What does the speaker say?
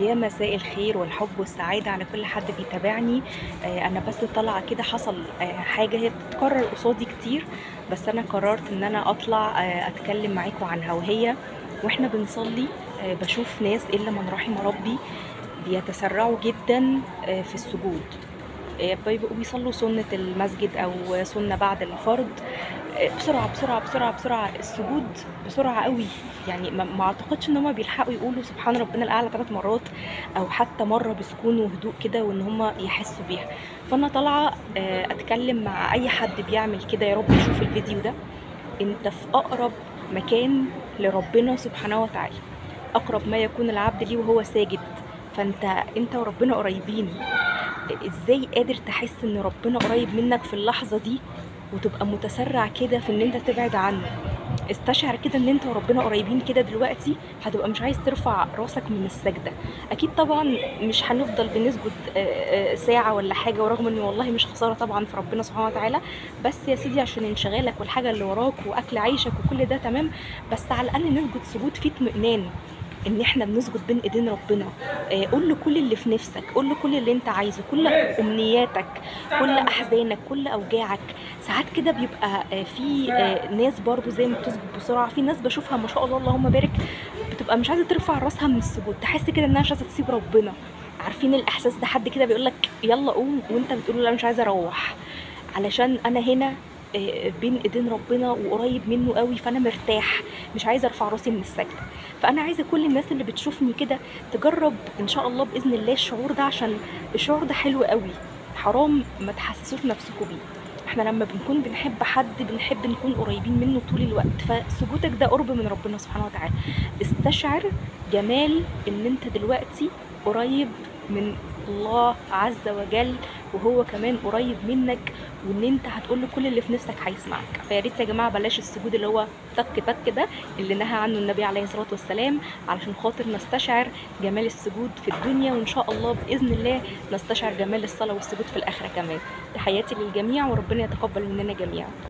يا مساء الخير والحب والسعادة على كل حد بيتابعني. أنا بس طالعة كده، حصل حاجة هي بتتكرر قصادي كتير، بس أنا قررت إن أنا أطلع أتكلم معاكم عنها. وهي وإحنا بنصلي بشوف ناس إلا من رحم ربي بيتسرعوا جدا في السجود، بيبقوا بيصلوا سنة المسجد أو سنة بعد الفرض بسرعة بسرعة بسرعة بسرعة، السجود بسرعة قوي. يعني ما اعتقدش ان هما بيلحقوا يقولوا سبحان ربنا الأعلى 3 مرات او حتى مرة بسكون وهدوء كده وان هما يحسوا بيها. فانا طالعة اتكلم مع اي حد بيعمل كده، يا رب يشوف الفيديو ده. انت في اقرب مكان لربنا سبحانه وتعالى، اقرب ما يكون العبد ليه وهو ساجد، فانت وربنا قريبين. ازاي قادر تحس ان ربنا قريب منك في اللحظة دي وتبقى متسرع كده في ان انت تبعد عنه؟ استشعر كده ان انت وربنا قريبين كده دلوقتي، هتبقى مش عايز ترفع راسك من السجدة. اكيد طبعا مش هنفضل بنسجد ساعة ولا حاجة، ورغم ان والله مش خسارة طبعا في ربنا سبحانه وتعالى، بس يا سيدي عشان انشغالك والحاجة اللي وراك واكل عيشك وكل ده تمام، بس على الاقل نسجد سجود فيه اطمئنان ان احنا بنسجد بين ايدين ربنا. قول له كل اللي في نفسك، قول له كل اللي انت عايزه، كل امنياتك، كل احزانك، كل اوجاعك. ساعات كده بيبقى في ناس برضو زي ما بتسجد بسرعة، في ناس بشوفها ما شاء الله اللهم بارك بتبقى مش عايزه ترفع راسها من السجود، تحس كده انها مش عايزه تسيب ربنا. عارفين الاحساس ده؟ حد كده بيقول لك يلا قوم وانت بتقول له لا مش عايزه اروح، علشان انا هنا بين ايدين ربنا وقريب منه قوي، فانا مرتاح مش عايزه ارفع راسي من السجدة. فانا عايزه كل الناس اللي بتشوفني كده تجرب ان شاء الله باذن الله الشعور ده، عشان الشعور ده حلو قوي، حرام ما تحسسوش نفسكم بيه. احنا لما بنكون بنحب حد بنحب نكون قريبين منه طول الوقت، فسجودك ده قرب من ربنا سبحانه وتعالى. استشعر جمال ان انت دلوقتي قريب من الله عز وجل وهو كمان قريب منك، وان انت هتقول له كل اللي في نفسك هيسمعك. فيا ريت يا جماعة بلاش السجود اللي هو تك تك ده اللي نهى عنه النبي عليه الصلاة والسلام، علشان خاطر نستشعر جمال السجود في الدنيا، وان شاء الله باذن الله نستشعر جمال الصلاة والسجود في الاخرة كمان. تحياتي للجميع وربنا يتقبل مننا جميعا.